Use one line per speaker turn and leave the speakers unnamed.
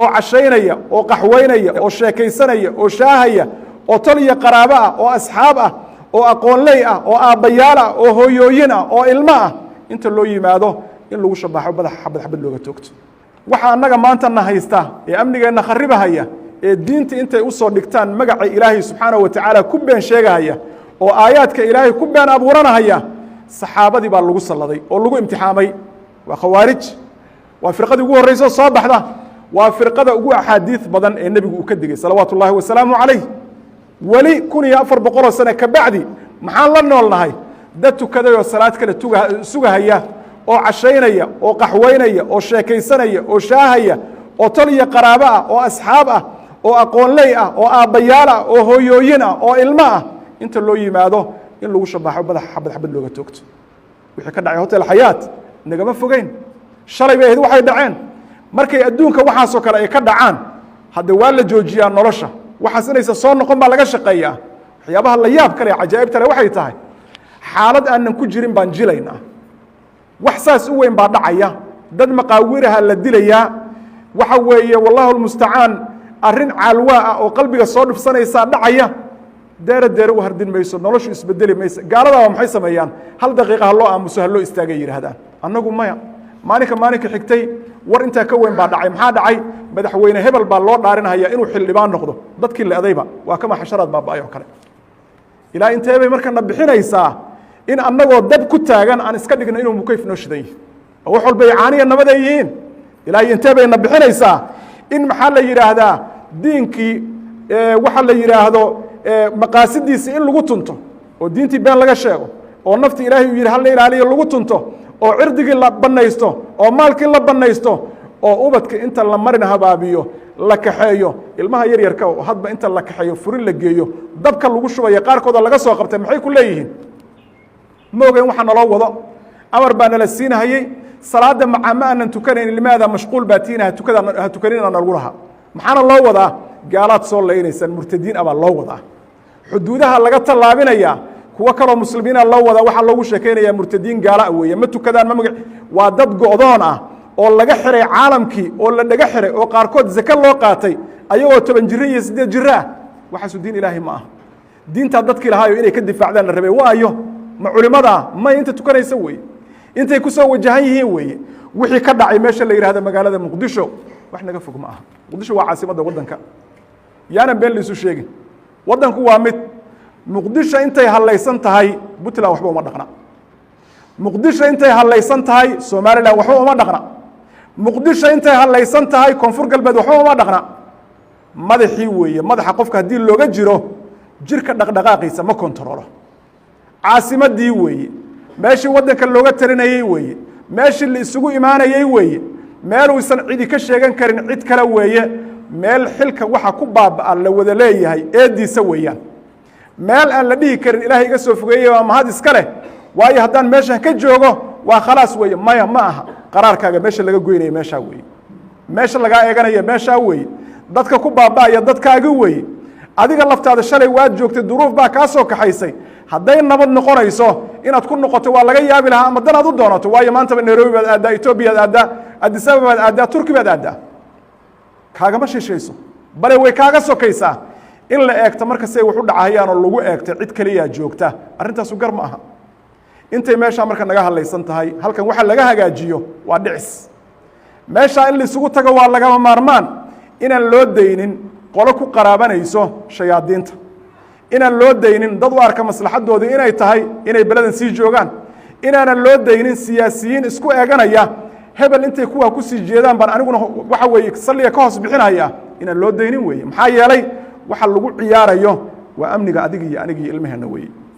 Oo cashaynaya oo qaxwaynaya oo sheekaysanaya oo shaahaya oo tol iyo qaraabo ah oo asxaab ah oo aqoonley ah oo aabbayaal ah oo hooyooyin ah oo ilmo ah, inta loo yimaado in lagu shabaaxo, madaxa xabad xabad looga toogto. Waxa annaga maanta na haysta ee amnigeenna kharibahaya ee diinta intay usoo dhigtaan magaca Ilaahay subxaanaه wa tacaala ku been sheegahaya oo aayaadka Ilaahay ku been abuuranahaya, saxaabadii baa lagu salladay oo lagu imtixaamay. Waa khawaarij, waa firqadii ugu horreyso soo baxda, waa firqada ugu axaadiid badan ee nebigu uu ka digay salawaatu ullahi wasalaamu calayh. Weli 1400oo sane ka bacdi maxaan la noolnahay? Dad tukaday oo salaad kale tuga sugahaya oo cashaynaya oo qaxwaynaya oo sheekaysanaya oo shaahaya oo tol iyo qaraabo ah oo asxaab ah oo aqoonley ah oo aabbayaal ah oo hooyooyin ah oo ilmo ah, inta loo yimaado in lagu shabaaxo, madaxa xabad xabad looga toogto. Wixii ka dhacay Hotel Xayaat nagama fogeyn, shalay bay ahayd waxay dhaceen. Markay adduunka waxaasoo kale ay ka dhacaan, hadde waa la joojiyaa nolosha, waxaas inaysan soo noqon baa laga shaqeeyaa. Waxyaabaha la yaab kale, cajaa'ibta le, waxay tahay xaalad aanan ku jirin baan jilaynaa. Wax saas u weyn baa dhacaya, dad maqaawiraha la dilayaa. Waxa weeye, wallahu lmustacaan, arrin caalwaa ah oo qalbiga soo dhufsanaysaa dhacaya. Deere deere u hardin mayso, noloshu isbedeli mayso. Gaaladaaba maxay sameeyaan? Hal daqiiqa ha loo aamuso, ha loo istaagay yidhaahdaan. Annagu maya. Maalinka maalinka xigtay war intaa ka weyn baa dhacay. Maxaa dhacay? Madaxweyne hebel baa loo dhaarinaya inuu xildhibaan noqdo. Dadkii leedayba waa kama xasharaad baaba-ay oo kale. Ilaa intee bay markana bixinaysaa in annagoo dab ku taagan aan iska dhigno inuu mukayf noo shidan yihi oo wax walba ay caaniya nabad ay yihiin? Ilaa intee bayna bixinaysaa in, maxaa la yidhaahdaa, diinkii waxa la yidhaahdo maqaasidiisi in lagu tunto oo diintii been laga sheego oo nafti Ilaahay uu yidhi hala ilaaliyo lagu tunto oo cirdigii la banaysto oo maalkii la banaysto oo ubadka inta la marin habaabiyo, la kaxeeyo ilmaha yaryarka oo hadba inta la kaxeeyo furin la geeyo, dabka lagu shubaya, qaarkooda laga soo qabtay? Maxay ku leeyihiin? Ma ogeyn waxa naloo wado, amar baa nala siinahayey, salaada macaa ma aanan tukanayn. Limaada? Mashquul baa tiina, hatukada ha tukanina nalagu lahaa. Maxaana loo wadaa? Gaalaad soo laynaysaan, murtadiin abaa loo wadaa, xuduudaha laga tallaabinayaa, kuwo kaloo muslimiina loo wadaa. Waxaa loogu sheekaynaya murtadiin gaala weeye, ma tukadaan, ma maga. Waa dad go'doon ah oo laga xiray caalamkii oo la dhaga xiray oo qaarkood zake loo qaatay ayagoo 10 jiro iyo 8 jiro ah. Waxaasu diin Ilaahay ma aha. Diintaa dadkii lahaayo inay ka difaacdaan la rabay waayo ma culimadaa may inta tukanaysa weeye, intay ku soo wajahan yihiin weeye. Wixii ka dhacay meesha la yihahdo magaalada Muqdisho wax naga fog ma aha. Muqdisho waa caasimadda waddanka, yaanan been laisu sheegin. Waddanku waa mid. Muqdisho intay hallaysan tahay, Puntland waxba uma dhaqna. Muqdisho intay hallaysan tahay, Somaliland waxba uma dhaqna. Muqdisho intay hallaysan tahay, Koonfur Galbeed waxba uma dhaqna. Madaxii weeye. Madaxa qofka haddii looga jiro, jirka dhaqdhaqaaqiisa ma kontaroolo. Caasimadii weeye, meeshii waddanka looga talinayey weeye, meeshii la isugu imaanayey weeye, meeluusan cidi ka sheegan karin cid kale weeye, meel xilka waxa ku baaba-a la wada leeyahay eediisa weeyaan, meel aan la dhihi karin Ilaahay iga soo fogeeyey waa mahad iska leh, waayo haddaan meeshan ka joogo waa khalaas weeye. Maya, ma aha. Qaraarkaaga meesha laga goynaya meeshaa weeye, meesha lagaa eeganaya meeshaa weeye, dadka ku baaba'aya dadkaagi weeye. Adiga laftaada shalay waad joogtay, duruuf baa kaa soo kaxaysay. Hadday nabad noqonayso inaad ku noqoto waa laga yaabi lahaa, ama dan aad u doonato, waayo maantaba Nairobi baad aaddaa, Etoobiyaad aaddaa, Addis Ababa baad aaddaa, Turki baad aaddaa, kaagama shishayso, bale way kaaga sokaysaa. In la eegto marka say wax u dhacahayaanoo lagu eegto cid keliyaa joogta, arrintaasu gar ma aha. Intay meeshaa marka naga hadlaysan tahay, halkan waxa laga hagaajiyo waa dhicis. Meeshaa in laisugu tago waa lagama maarmaan. Inaan loo daynin qolo ku qaraabanayso shayaadiinta, inaan loo daynin dad u arka maslaxadoodii inay tahay inay beladan sii joogaan, inaanan loo daynin siyaasiyiin isku eeganaya hebel intay kuwaa kusii jeedaan baan aniguna waxa weeye salliga ka hoos bixinaya, inaan loo daynin weeye. Maxaa yeelay waxa lagu ciyaarayo waa amniga adiga iyo aniga iyo ilmaheenna weeye.